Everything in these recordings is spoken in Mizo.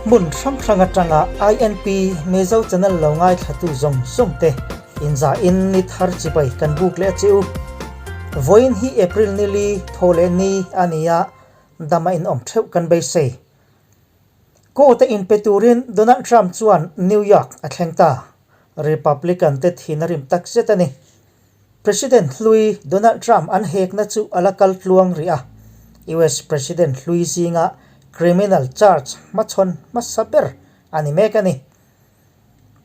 Hmun hrang hrang atanga INP Mizo channel lo ngaithlatu zawng zawng te inzahin ni thar chibai kan buk leh a che u. Vawiin hi April nili thaw leh ni a ni a, dama inawm theuh kan beisei. Court a inpe turin Donald Trump chuan New York a thleng ta. Republican te thin a rim tak zet a ni. President hlui Donald Trump an hekna chu a la kal tluang rih a, US President hlui zinga criminal charge hmachhawn hmasa ber a ni mek a ni.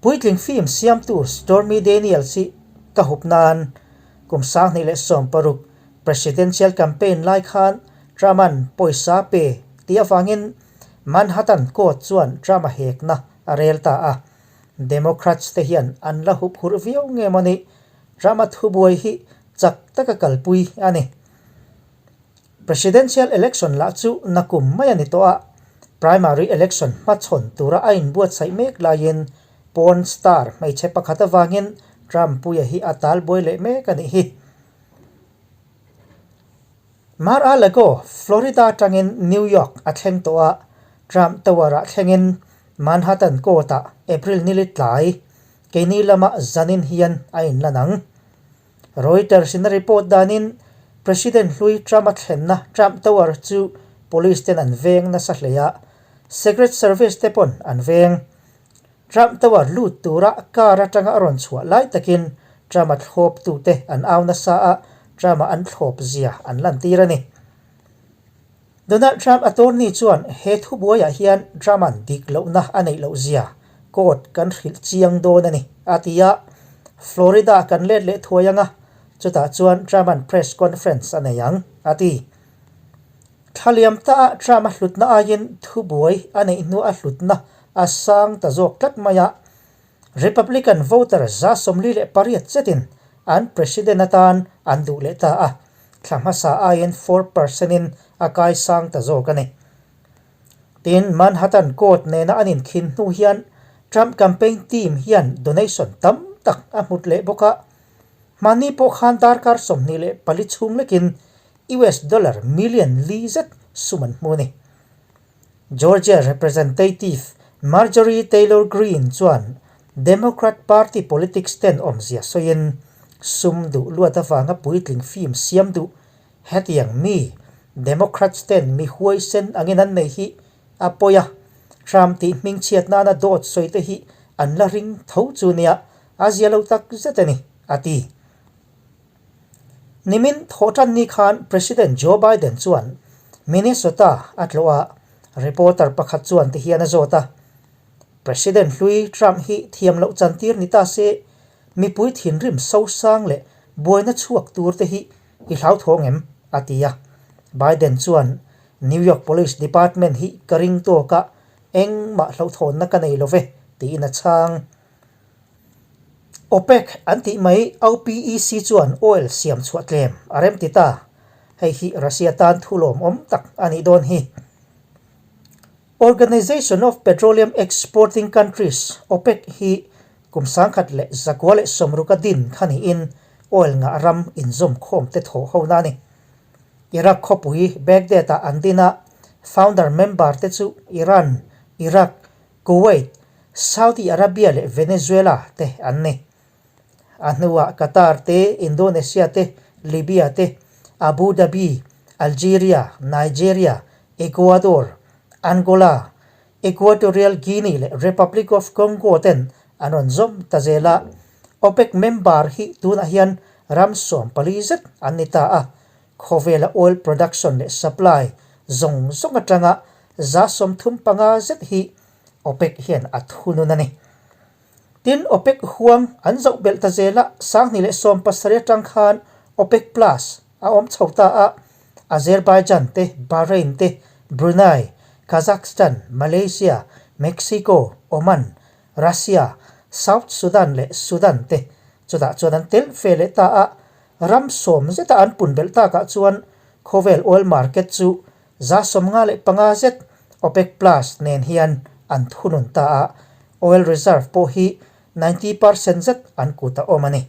Puitling film siamtu Stormy Daniels hi ka hup nan kum 2016 presidential campaign lai khan Trump-a'n pawisa pe tih avangin Manhattan court chuan Trump-a hekna a rel ta a. Democrats te hian an la hup hurh viau nge maw ni? Trump-a thubuai hi chak taka kalpui a ni. Presidential election lah chu nakum mai a ni tawh a, primary election hmachhawn tura a inbuatsaih mek laiin porn star hmeichhe pakhat avangin Trump puia hi a talbuai leh mek a nih hi. Mar-a-Lago, Florida atangin New York a thleng tawh a, Trump Tower-ah thlengin Manhattan Court-ah April nili tlai keini lama zanin hian a inlan ang. Reuters-in a report danin President hlui Trump-a thlenna Trump Tower chu police ten an veng nasa hle a, Secret Service te pawn an veng. Trump Tower lut tura car atanga a rawn chhuah lai takin Trump-a thlawptute an au nasa a, Trump-a an thlawp zia an lantir a ni. Donald Trump attorney chuan he thubuaiah hian Trump-a'n dik lohna a neih loh zia court kan hrilh chiang dawn a ni, a ti a. Florida kan let leh thuai ang a, chutah chuan Trump-a'n press conference a nei ang, a ti. Thla liam ta a Trump-a hlutna aiin thubuai a neih hnu a hlutna a sang ta zawk tlat mai a, Republican voter 48 zetin an president atan an duh leh ta a, thla hmasa aiin 4% in a kai sang ta zawk a ni. Tin, Manhattan court nena an inkhin hnu hian Trump campaign team hian donation tam tak a hmut leh bawk a, hmanni pawh khan darkar 24 chhung lekin US dollar million li zet sum an hmu a ni. Georgia Representative Marjorie Taylor Greene chuan Democrat Party politics ten awmzia sawiin sum duh luat avanga puitling film siam duh hetiang mi Democrats ten mi huaisen angin an nei hi a pawi a, Trump tih hmingchhiat nana dawt sawi te hi an la ring tho chu nia a zia lo tak zet a ni, a ti. Nimin thawhtan ni khan President Joe Biden chuan Minnesota a tlawh a, reporter pakhat chuan ti hian a zawt a, President hlui Trump hi thiam loh chantir ni ta se, mipui thinrim sosang leh buaina chhuak tur te hi i hlauthawng em? a ti a. Biden chuan, New York Police Department hi ka ring tawk a, engmah hlauhthawnna ka nei lo ve, tiin a chhang. OPEC an tih mai OPEC chuan oil siam chhuah tlem a rem ti ta. Hei hi Russia tan thu lawmawm tak a nih dawn hi. Organization of Petroleum Exporting Countries, OPEC, hi kum 1960 a din kha niin oil ngah ram inzawm khawm te thawh ho na a ni. Iraq khawpui Baghdad-ah an din a, founder member te chu Iran, Iraq, Kuwait, Saudi Arabia leh Venezuela te an ni. A hnuah Qatar te, Indonesia te, Libya te, Abu Dhabi, Algeria, Nigeria, Ecuador, Angola, Equatorial Guinea leh Republic of Congo ten an rawn zawm ta zel a. OPEC member hi tunah hian ram 14 zet an ni ta a, Khawvela oil production leh supply zawng zawng atanga 35 zet hi OPEC hian a thunun a ni. Tin, OPEC huang an zoh belh ta zel a, 2017 atang khan OPEC Plus a awm chho ta a, Azerbaijan te, Bahrain te, Brunei, Kazakhstan, Malaysia, Mexico, Oman, Russia, South Sudan leh Sudan te chutah chuan an tel fe leh ta a, Ram sawm zeta an pun belh takah chuan khawvel oil market chu 55 zet OPEC Plus nen hian an thunun ta a, oil reserve pawh hi 90% zet an kut a awm a ni.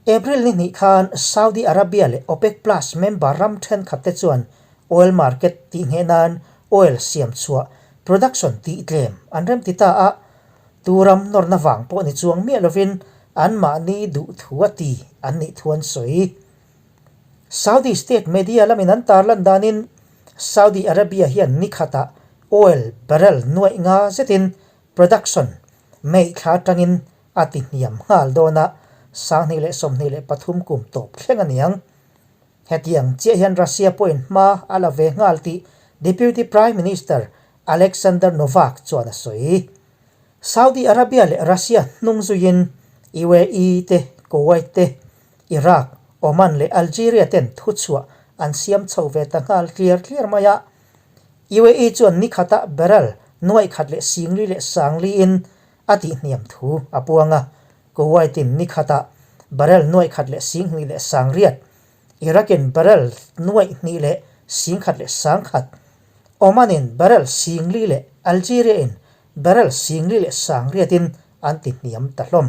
April ni hnih khan Saudi Arabia leh OPEC Plus member ram thenkhat te chuan oil market tihngheh nan oil siam chhuah production tih tlem an rem ti ta a, tu ram nawrna vang pawh ni chuang miah lovin anmahni duh thu a ti an nih thu an sawi. Saudi state media lamin an tarlan danin Saudi Arabia hian ni khatah oil barrel nuaih nga zetin production May thla atangin a ti hniam nghal dawn a, 2023 kum tawp thleng a niang. Hetiang chiah hian Russia pawhin hma a la ve nghal tih Deputy Prime Minister Alexander Novak chuan a sawi. Saudi Arabia leh Russia hnung zuiin UAE te, Kuwait te, Iraq, Oman leh Algeria ten thuchhuah an siam chho ve ta nghal tliar tliar mai a. UAE chuan nikhatah barrel nuaih khat leh singli leh sangliin a tihhniam thu a puang a. Kuwait-in nikhatah barrel nuaih khat leh singhnih leh sangriat, Iraq-in barrel nuaih hnih leh singkhat leh sangkhat, Oman-in barrel singli leh Algeria-in barrel singli leh sangriatin an tihniam ta hlawm.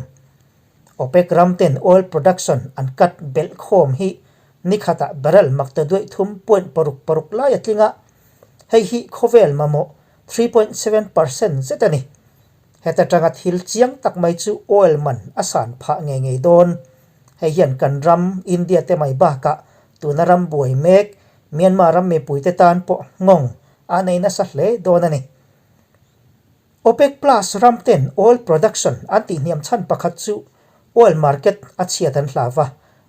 OPEC ram ten oil production an cut belh khawm hi nikhatah barrel makta duaih thum point paruk paruk lai a tling a, hei hi khawvel mamawh 3.7% zet a ni. Heta tanga thil chiang tak mai chu oil man a san phah ngei ngei dawn. Hei hian kan ram India te mai bakah tuna ram buai mek Myanmar ram mipuite tan pawh nghawng a nei nasa hle dawn a ni. OPEC Plus ram ten oil production an tihhniam chhan pakhat chu oil market a chhiat an hlau va,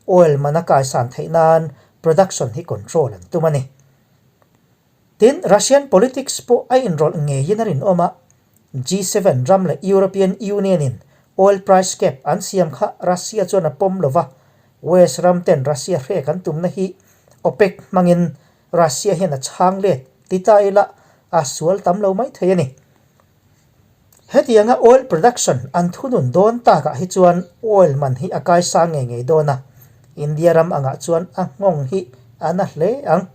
oil man a kaisan theih nan production hi control an tum a ni. Tin, Russian politics pawh a inrawlh ngeiin a rinawm a, G7 ram leh European Union-in oil price cap an siam kha Russia chuan a pawm lo va, West ram ten Russia hrek an tumna hi OPEC hmangin Russia hian a chhang let ti ta ila a sual tam lo mai thei a ni. Hetianga oil production an thunun dawn takah hi chuan oil man hi a kaisang ngei ngei dawn a, India ram angah chuan a nghawng hi a na hle ang.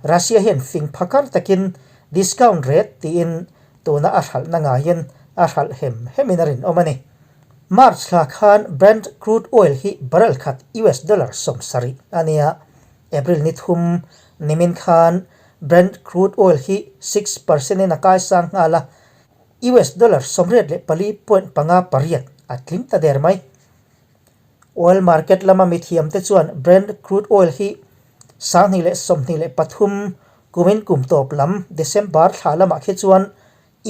Russia hian fing phakar takin discount rate tiin tuna a hralhna ngaiin a hralh hem hemin a rinawm a ni. March thla khan Brent crude oil hi barrel khat US dollar 70 a nia. April ni thum nimin khan Brent crude oil hi 6% in a kaisang nghal a, US dollar 84.58 a tling ta der mai. Oil market lama mithiamte chuan Brent crude oil hi 2023 kumin kum tawp lam December thla lamah khi chuan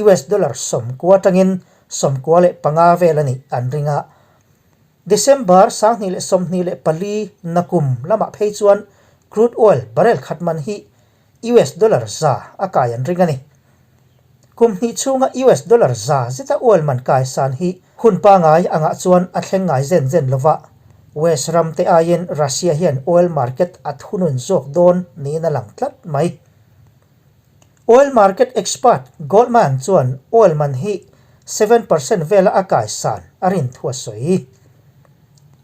US dollar 90 atangin 95 vel a nih an ring a. December 2024 na kum lamah phei chuan crude oil barrel khat man hi US dollar 100 a kai an ring a ni. Kum hnih chhunga US dollar 100 zeta oil man kai san hi hun pangai angah chuan a thleng ngai zen zen lova, West ram te aiin Russia hian oil market a thunun zawk dawn niin a lang tlat mai. Oil market expert Goldman chuan oil man hi 7% vela a kai san a rin thu a sawi.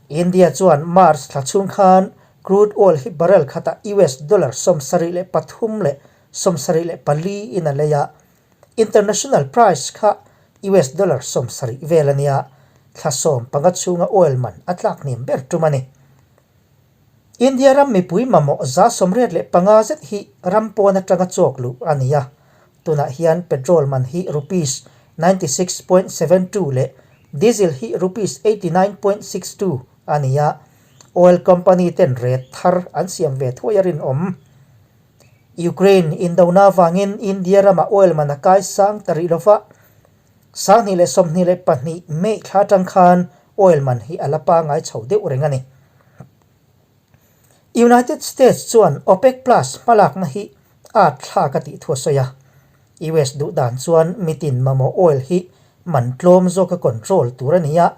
India chuan March thla chhung khan crude oil hi barrel khatah US dollar 73 leh 74 in a lei a, international price kha US dollar 70 vel a nia, thla 15 chhunga oil man a tlak hniam ber tum a ni. India ram mipui mamawh 85 zet hi ram pawn atanga chawk luh a ni a, tunah hian petrol man hi rupees 96.72 leh diesel hi rupees 89.62 a ni a, oil company ten rate thar an siam ve thuai a rinawm. Ukraine indona avangin India ramah oil man a kai sang ta rih lova, 2022 May thla atang khan oil man hi a la pangai chho deuh reng a ni. United States chuan OPEC Plus hmalakna hi at thlak a tih thu a sawi a. US duh dan chuan mitin mamawh oil hi man tlawm zawka control tur a ni a,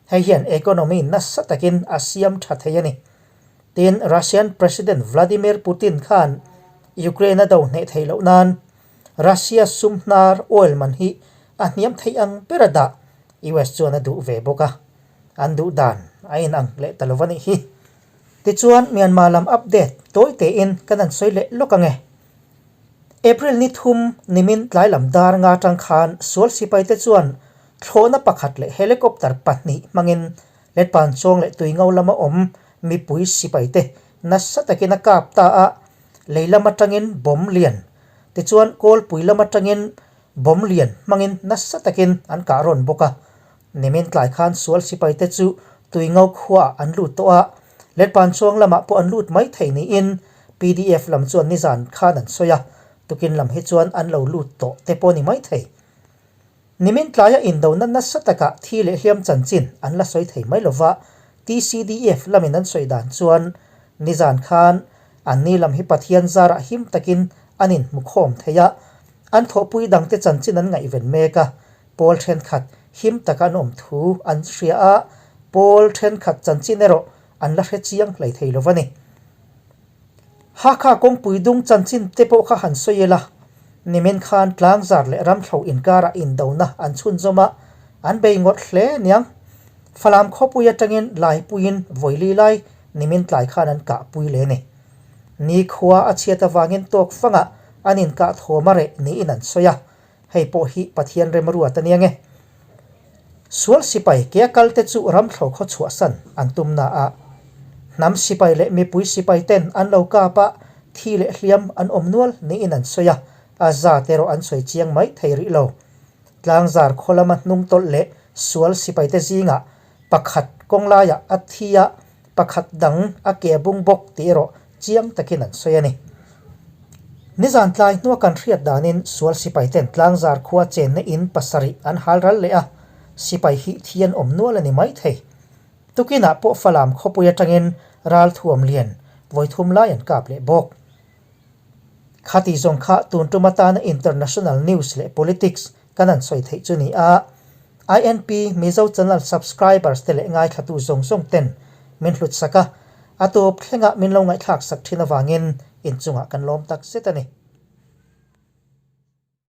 hei hian economy nasa takin a siam tha thei a ni. Tin, Russian President Vladimir Putin khan Ukraine a do hneh theih loh nan Russia sum hnar oil man hi a hniam theih ang ber a dah US chuan a duh ve bawk a, an duh dan a inang leh ta lo a nih hi. Tichuan Myanmar lam update tawi tein kan han sawi leh lawk ang e. April ni thum nimin tlai lam dar nga atang khan sual sipai te chuan thlawhna pakhat leh helicopter pahnih hmangin letpan chawng leh tui ngo lama awm mipui sipai te nasa takin a kap ta a, lei lam atangin bomb lian tichuan kawlpui lam atangin Bomb lian hmangin nasa takin an kah rawn bawk a. Nimin tlai khan sual sipaite chu Tuingo khuaah an lut tawh a, Letpan chuang lamah pawh an lut mai thei niin pdf lam chuan nizan khan an sawi a, tukin lam hi chuan an lo lut tawh te pawh a ni mai thei. Nimin tlaia indona nasa takah thi leh hliam chanchin an la sawi thei mai lova, TCDF lamin an sawi dan chuan nizan khan anni lam hi Pathian zarah him takin an inhmu khawm thei a, an thawhpui dangte chanchin an ngaihven mek a, pawl thenkhat him taka an awm thu an hria a, pawl thenkhat chanchin erawh an la hre chiang hlei thei lo va ni. Hakha kawngpui dung chanchin te pawh kha han sawi ila, nimin khan tlangzar leh ramthlo inkarah indona an chhunzawm a, an bei ngawt hle aniang. Falam khawpui atangin Laipuiin vawili lai nimin tlai khan an kahpui leh a ni. Nikhua a chhiat avangin tawk fangah an inkah thawm a reh niin an sawi a, Hei pawh hi Pathian remruat a nia nge. Sual sipai ke a kalte chu ramthlo khaw chhuahsan an tum na a. Hnam sipai leh mipui sipai ten an lo kap a, thi leh hliam an awm nual niin an sawi a, a zat erawh an sawi chiang mai thei rih lo. Tlangzar khaw lama hnung tawlh leh sual sipaite zingah pakhat kawng laiah a thi a, pakhat dang a ke bung bawk tih erawh chiang takin an sawi a ni. Nizan tlai hnua kan hriat danin sual sipai ten tlangzar khua chenna in pasarih an hal ral leh a, sipai hi thi an awm nual a ni mai thei. Tukinah pawh Falam khawpui atangin ral thuam lian vawithum lai an kap leh bawk. Khati zawng kha tun tum atana international news leh politics kan han sawi theih chu ni a, INP Mizo Channel subscribers te leh ngaithlatu zawng zawng ten min hlut sak a, a tawp thlengah min lo ngaihthlak sak thin avangin inchungah kan lawm tak zet a ni.